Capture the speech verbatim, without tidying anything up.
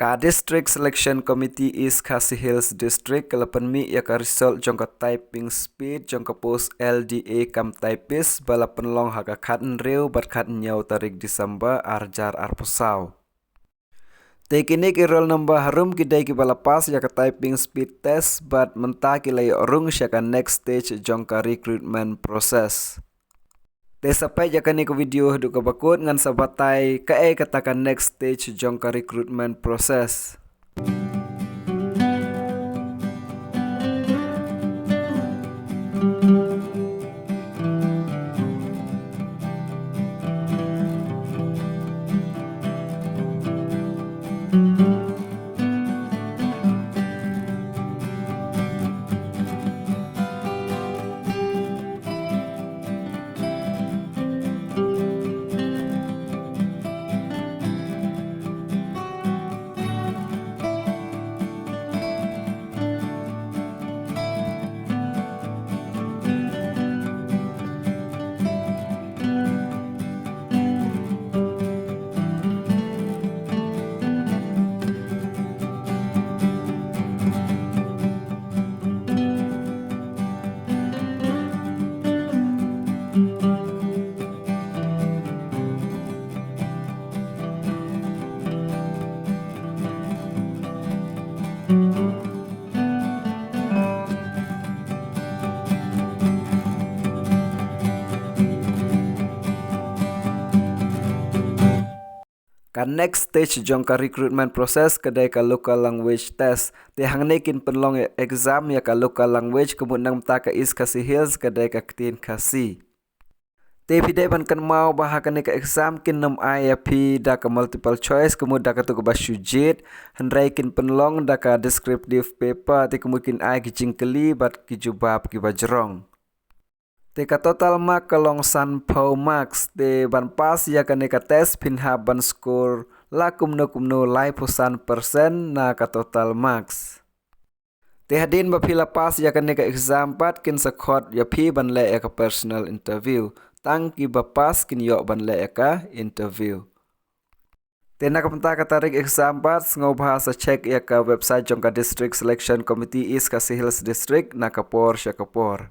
Ka District Selection Committee East Khasi Hills District ka la pynmih ïa ka result jong ka typing speed jong ka post L D A cum typist ba la pynlong ha ka khathynriew bad khathynñiew tarik December ar hajar arphew saw. Te kine ki roll number harum ki dei kiba la pass ïa ka typing speed test bad mynta ki la ïoh rung sha ka next stage jong ka recruitment process. Te sa peit ïa kane ka video haduh kaba kut, ngan sa batai kaei kata ka next stage jong ka recruitment process. Ka next stage jong ka recruitment process ka dei ka local language test. Te hangne kin pynlong exam ïa ka local language, ka mut nangta ka East Khasi Hills ka dei ka ktien Khasi. Te phi dei ban kynmaw ba ha kane ka exam kin nym ai ïa phi da ka multiple choice, ka mut da katu kaba shu jied, hynrei kin pynlong da ka descriptive paper, te ka mut kin ai ki jingkylli bad ki jubab kiba jrong. Te ka total mark ka long sanphew marks, te ban pass ïa kane ka test phin hap ban score la kumno kumno laiphew san percent na ka total marks. Te hadien ba phi la pass ïa kane ka exam pat kin sa khot ïa phi ban leh ïa ka personal interview. Tang kiba pass kin ïoh ban leh ïa ka interview. Te na ka bynta ka tarik exam pat, sngewbha sa check ïa ka website jong ka District Selection Committee East Khasi Hills District na ka por sha ka por.